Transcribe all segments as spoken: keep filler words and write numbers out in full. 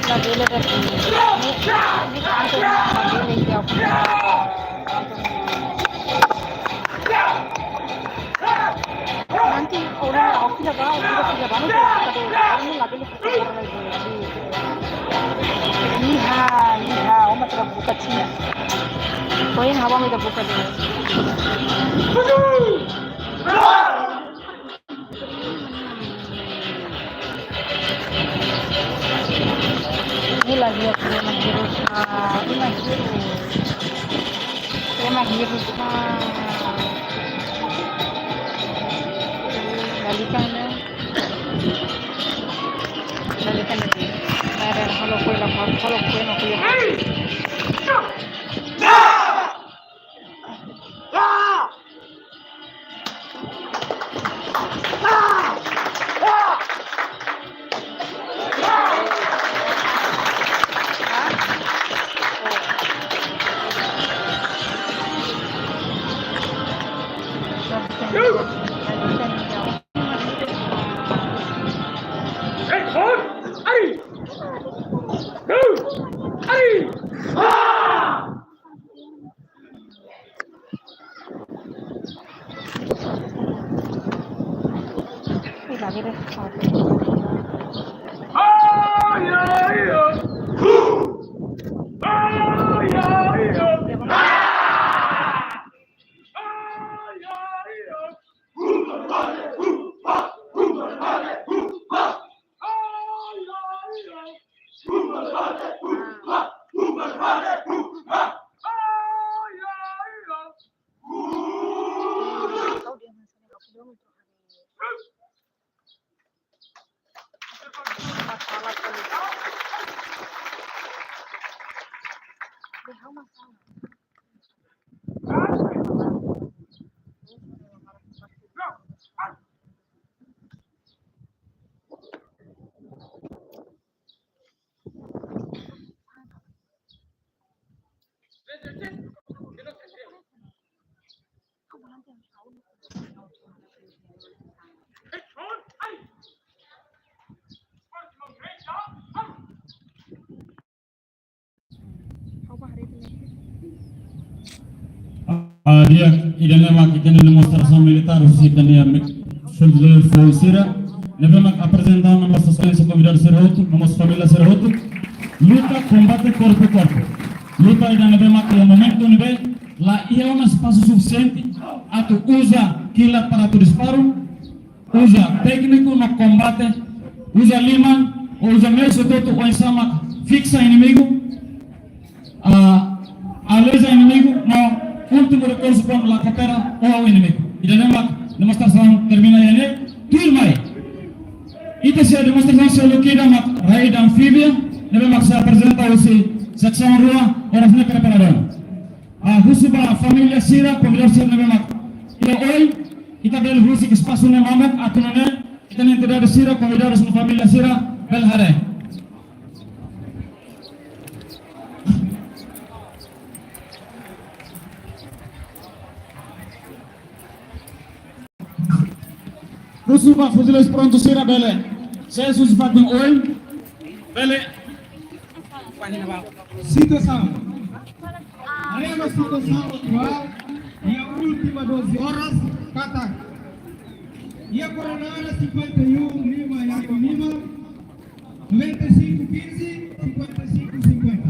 Labele dati. Ne'e, ne'e kantu labele ya. Nanti orang office ba, orang office ba, nanti kada orang labele. Iha, iha, uma atu buka Cina. Poin hawa mai atu buka dulu. Ini lagi aku ema hirus, ah, ema hirus. Ema hirus, ah. Balikan, ya. Balikan lagi. Ada halo kue lapar, halo kue nak kue. Ah, di'ak, ida-ne'e mak ita-nia demonstrasaun militár husi ita-nia mi-, soldadu foun sira, ne'ebé mak aprezenta ona mós konvidadu sira hotu, mós família sira hotu. Luta kombate korpu a korpu. Luta ida ne'ebé mak iha momentu ne'ebé la iha ona espasu sufisiente atu uza kilat para atu disparu, uza tékniku no kombate, uza liman, ou uza meius hotu-hotu oinsá mak fiksa inimigu, ah, aleza inimigu, no últimu rekursu kuandu la koopera ho inimigu. Ida-ne'e mak demonstrasaun termina iha ne'e, tuirmai. Ita sei demonstrasaun seluk ida mak raid anfíbia, ne'ebé mak sei aprezenta husi seksaun rua, oras ne'e preparadór. Ah, husu ba família sira, konvidadu sira ne'ebé mak iha oin, ita bele husik espasu ne'e mamuk atu nune'e, ita-nia entidade sira, konvidadu sira, família sira, bele haree. Husu ba fuzileirus prontu sira bele. Sei husu ba oin. Bele. Situasaun. Haree ba situasaun atuál, iha última doze horas, katak iha koordenada cinquenta e um, lima, yakin lima, noventa e cinco quinze, cinquenta e cinco cinquenta.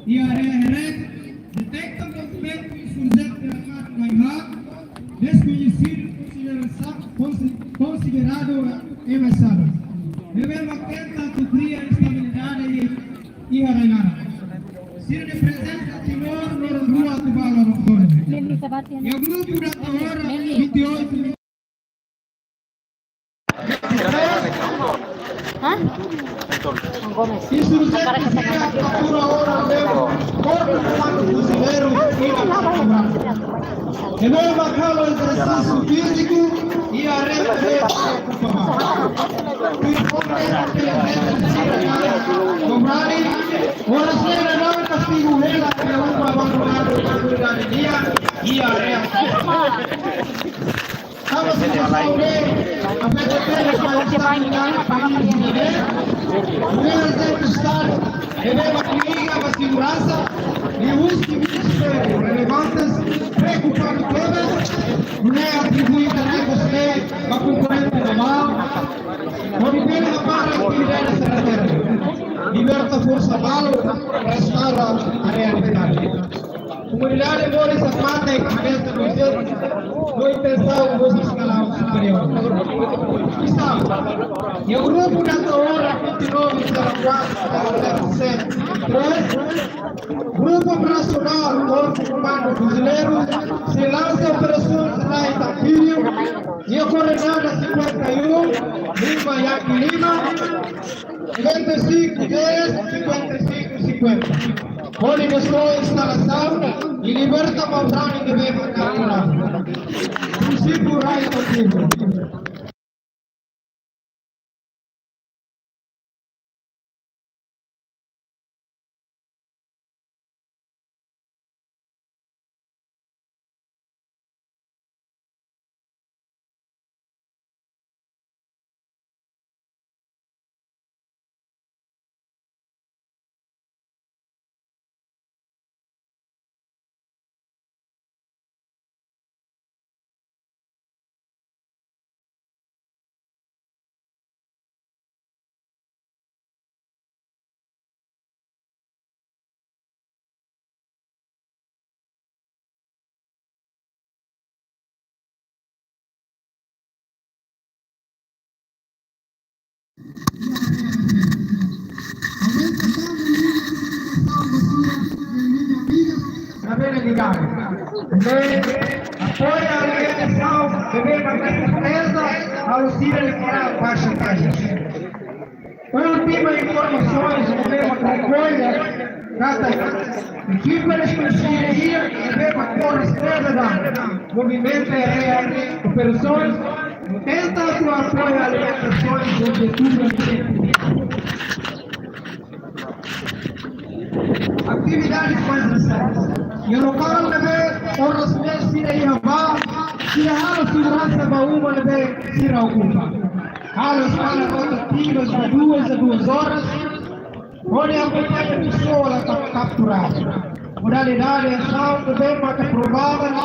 Iha área Herek, deteta movimentu insurjente armadu mai-hak, deskoñesidu, konsiderasa-, konsi-, konsideradu embaixada. Ne'ebé mak tenta atu kria instabilidade iha, iha rai laran. Sira-nia prezensa Timor, loron rua atu ba loron tolu. Iha grupu data oras, vinte e oito. Hah? Gomes. Insurjente sira kaptura ona korpu komando fuzileiru iha Timor. Ne'ebé mak halo ezersísiu fíziku iha área. Oras ne'e daudaun kastigu hela iha uma barak komunidade nian iha área. Tanba situasaun ne'e, F T T ne'e fó estabilidade ba país ne'e, ne'e, Estadu ne'ebé mak liga ba seguransa, liuhusi ministériu relevantes preokupadu tebes, nune'e atribui tarefas ne'e ba komponente naval, hodi bele hapara atividade estratéjika, liberta forsa balu, restaura área militár. Komunidade moris hakmatek, hanesan no intensaun husi eskalaun superiór. Kisa, iha grupu data oras vinte e nove zero quatro zero sete três, grupu operasionál Korpu Komandu Fuzileiru sei lansa operasaun raid anfíbiu iha koordenada cinquenta e um, lima, yakin lima, cinquenta e cinco dez, cinquenta e cinco cinquenta. Hodi destroi instalasaun i liberta maun-alin ne'ebé mak kapturadu. Prinsípiu raid anfíbiu. Ne'e apoia alimentasaun ne'ebé mak serteza halo sira liu para baixa talla. Última informasaun ne'ebé mak rekolla katak ekipa responsavel ne'ebé mak kore estrada dan movimenta área operasaun tenta atu apoia alimentasaun objetivu. Atividades mais recentas. Iha lokál ne'ebé oras ne'e sira iha ba, sira halo seguransa ba uma ne'ebé sira okupa. Halo espera rotativas de duas a duas horas, hodi akompaña pesoa la kap-, kapturadu. Modalidade asaun ne'ebé maka provável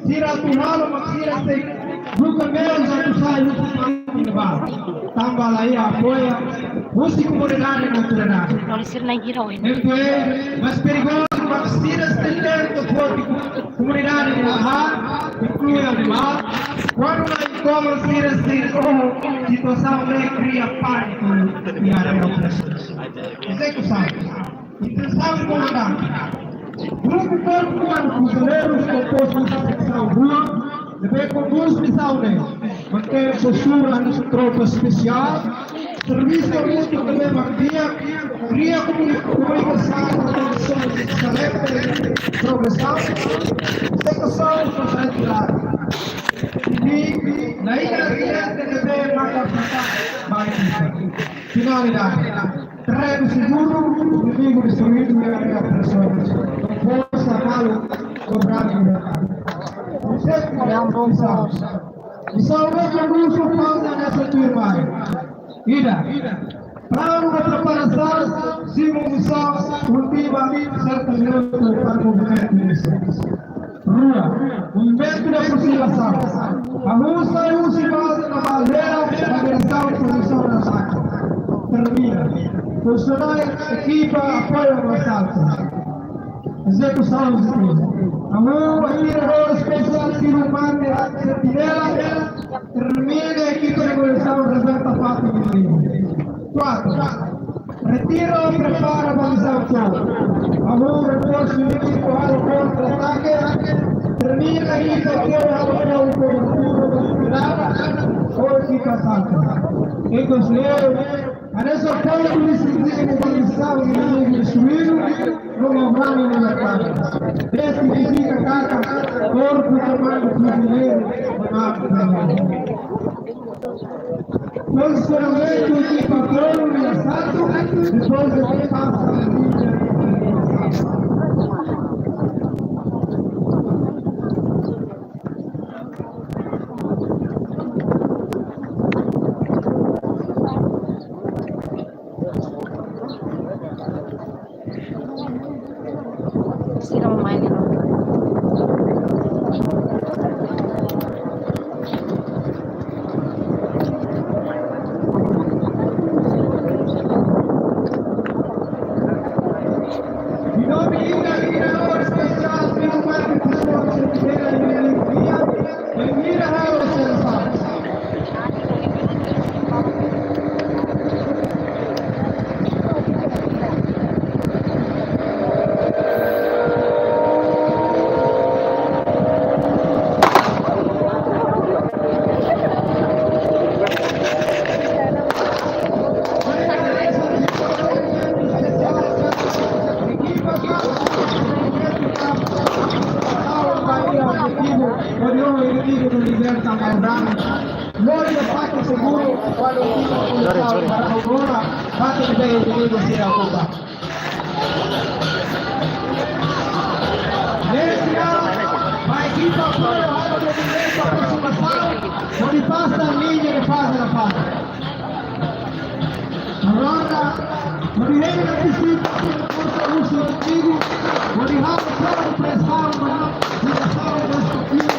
sira atu halo mak sira sei buka meius atu sai husi fatin ne'ebá. Tanba la iha apoiu husi komunidade no autoridade. Polísia na gira oin. Entaun, mais perigozu mak sira sei tenta foti komunidade ne'e, inklui animál. Kuandu la iha komu sira sei, oh, situasaun ne'e kria pániku iha área operasaun. Ezekusaun. Intensaun komandante. Grupu Korpu Komando Fuzileiru kompostu husi seksaun rua, ne'ebé kondús misaun ne'e. Mantein postura tropa espesiál, servisu mútuo ne'ebé mak di'ak, kria komuni-, komunikasaun, protesaun, salete, progresaun, seksaun, sosiedade. Ini, na ina ria, ne'ebé maka fatal, baik. Finalidade. Terrenu seguru, inimigu destruídu, e área presionadas. Forsa malu, dobradu, libertadu. Konseitu de ambisaun. Misaun ne'e kondús ho pauza nessa turma. Ida. Planu de preparasaun, simu misaun, última, serta minutu para movimentu inisial. Rua, movimentu de aproximasaun. Hahú sai husi baze na baleira, na diresaun pozisaun de atake. Termina. Pozisioná ekipa apoiu no asaltu. Ezekusaun, ezekusaun. Hahú atiradór espesiál tiru mate, sentinela. Termina ekipa de kolesaun rebenta fatin inimigu. Kuatru. Retira ou prepara ba misaun foun. Hahú reforsu inimigu halo kontra-atake. Termina ita apoiu halo foun kobertura ba tirada ou ekipa salta. Entaun, hanesan foun polísia inimigu ba misaun inimigu destruídu, no mak mane no mak mane. Espesifika katak Korpu Komando Fuzileiru, Komando Fuzileiru. Pozisionamentu de patrulha e assalto, depois de ter passado a linha de demarcação. Sira mai ni. Lori de fato seguro, kuandu ita komesaun para agora, fato de bem inimigu sira okupa. Nesse ano, a equipa apoiu halo movimenta aproximasaun, hodi pasa linha de faze na faze. Agora, hodi hela antisipa, forsa husi inimigu, hodi halo presionasaun, diresaun respondida,